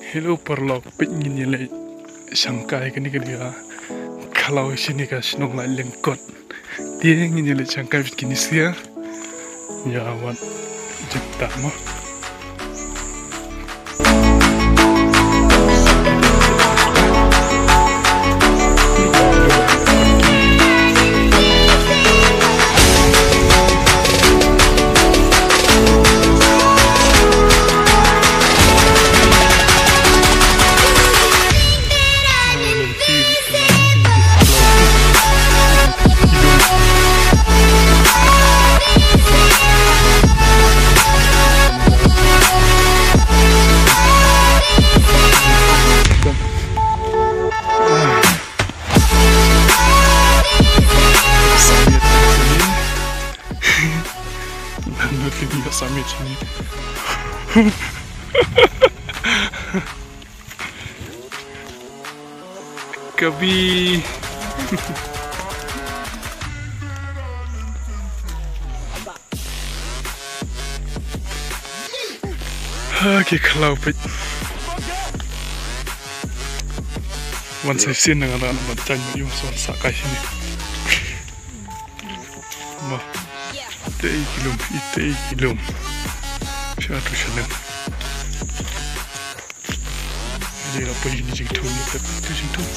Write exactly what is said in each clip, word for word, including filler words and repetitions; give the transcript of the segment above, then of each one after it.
Hello paralok, peit ngin ïa leit shangkai kane ka dei ka khlaw shane ka shnong Laitlyngkot. Te ngin ïa leit shangkai bad kine sia. Ïa wat jingtah mo. Kabi. Ha, ki khlaw peit. Wan sa sien na nga na ban jan ïa u sa sa kai sini. Mo. Ite ki lum, ite ki lum. Sha tu sha lem. Ade la poi ni jingthung ni, tu jingthung.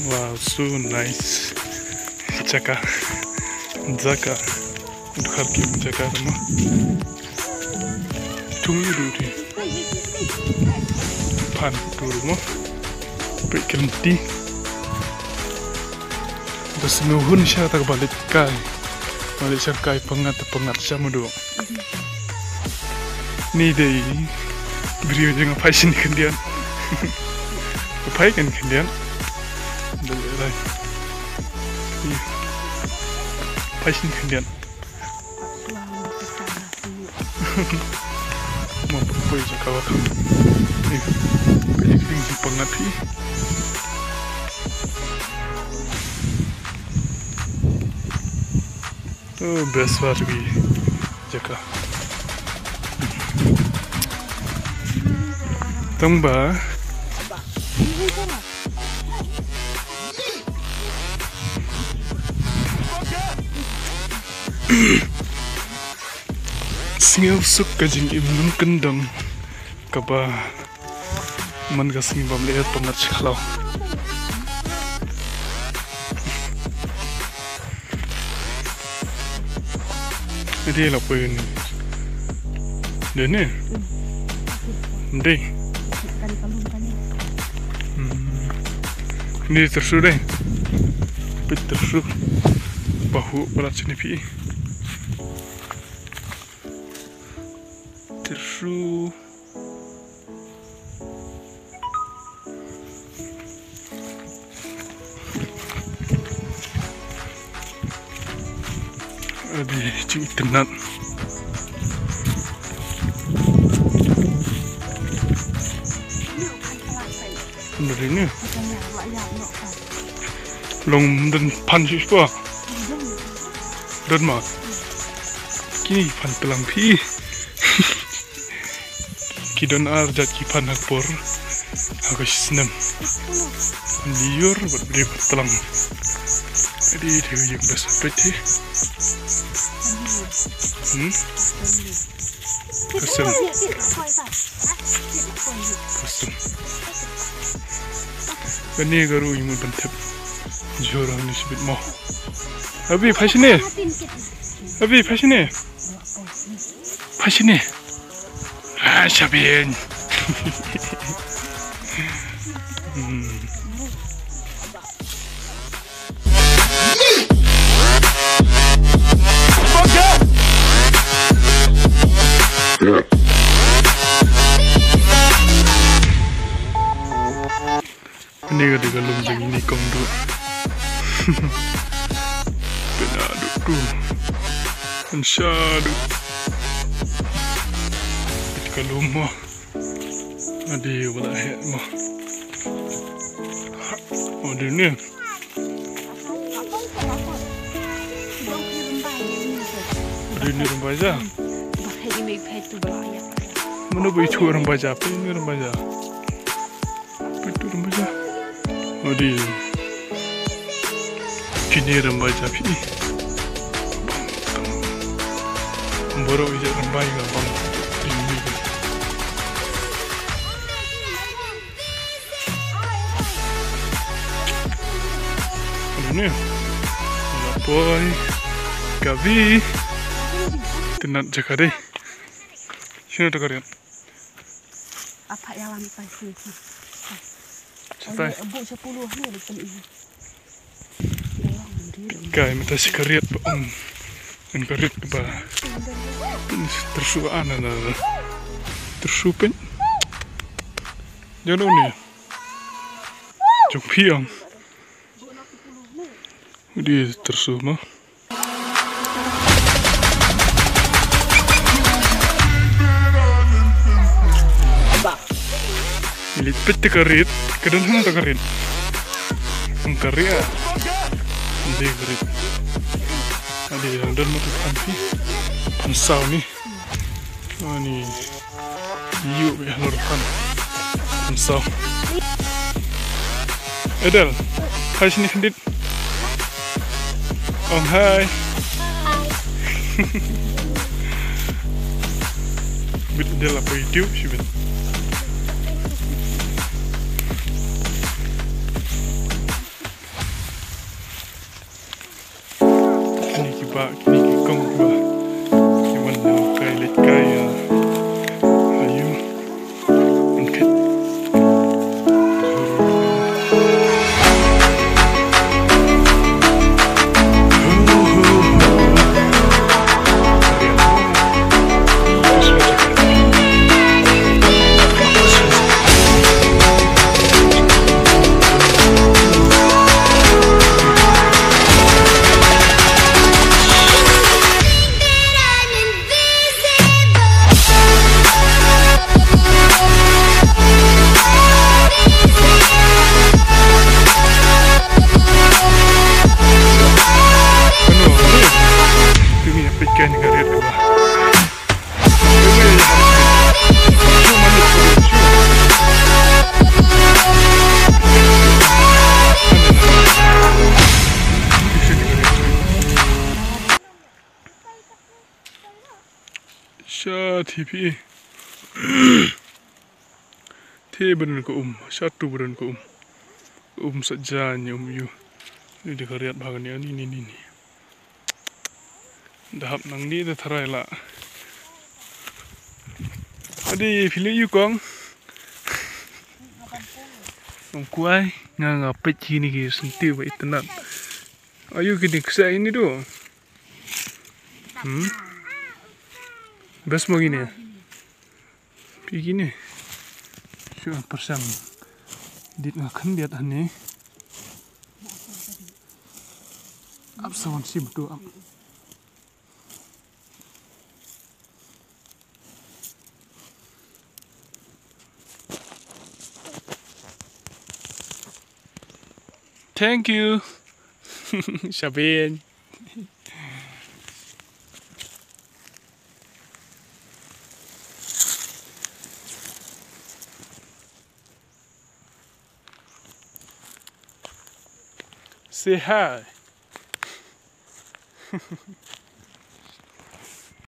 Wow, so nice. Jaka. Jaka. Dkhar ki jaka mo. Thung ïa u ri. Phan tu mo. Peit ka lynti. Da sngewhun sha ta ka ba leit kai. Ba leit shangkai pyngngad pyngngad sha muduk. Ni dei briew jong nga phai shini khyndiat. Phai kan khyndiat. Dei lai. Phai shini khyndiat. Mo poi jaka wat. Ni. Peit jingpyngngad phi. Oh, best war wi jaka. Tang ba. Sngewsuk ka jingim nongkyndong kaba man ka sngi bym leh pyngngad shi khlaw. Dei la poi ni. Dei ni. Dei. Hmm. Ni tyrsu dei. Peit tyrsu. Bahu palat sini phi. Tyrsu. Adi, jing itynnat. Adi ni. Long don phan shuh shuh. Don ma. Kine phan tlang phi. Ki don ar jait ki phan ha ka por ha ka snem. Liur bad bri bad tlang. Adi, adi, ïa ka best peit hi. Hmm? Custom. Custom. Kane ka ruh ïa mut ban tip. Jhur hangne shibit mo. Abi, phai shane. Abi, phai shane. Phai shane. Ah, sha biang. Hmm. Kane ka dei ka lum jong ine i kong duh. Pynah duh tu. Pynshah duh. Peit ka lum mo. Ade, ba la heh mo. Oh, dei ne. Dei ne rymbai ja. Mano ba i chuh rymbai ja, peit ne rymbai ja. Peit tu rymbai ja. Oh, dei. Kine rymbai ja phi. Baroh ïa rymbai nga bang. Dei ne. Ano ne? Lapoi. Kavi. Tynat jaka dei. Shino ta ka riat? Apa ya wan pa sini? Shatai. Ayo, bu sepuluh ni lepas ini. Kai mynta shi ka riat ba ong. Yn ka riat ba. Tyrsu ana na. Tyrsu pyn. Jano ni. Jong phi ong. Di tyrsu mo. Lipit te ka riat, ka don hang ta ka riat. Ang ka riat. Di ka riat. Adi ang don mo tu kan phi. Pynsaw ni. Ani. Yu be halor kan. Pynsaw. Edel. Hai sini kendit. Ong hai. Bit Edel apa YouTube sih bit. Kini ki ba, kini ki kong ki ba. Ki wan na kai leit kai ya. Ayu. Angkat. Sha T P. Te ba don ka um, sha tu ba don ka um. Um sa jan ïa um ïu. Ni da ka riat bha kane ni ni ni ni. Da hap nang ni da tharai la. Adi phi leh ïu kong. Ong kwai nga nga peit kine ki syntiew ba itynnat. Ayu kine kseh ini do. Hmm. Best mo kine. Phi kine. Shu pyrshang. Dit nga khyndiat hangne. Ap sa wan shim tu ap. Thank you. Shabin. Say hi.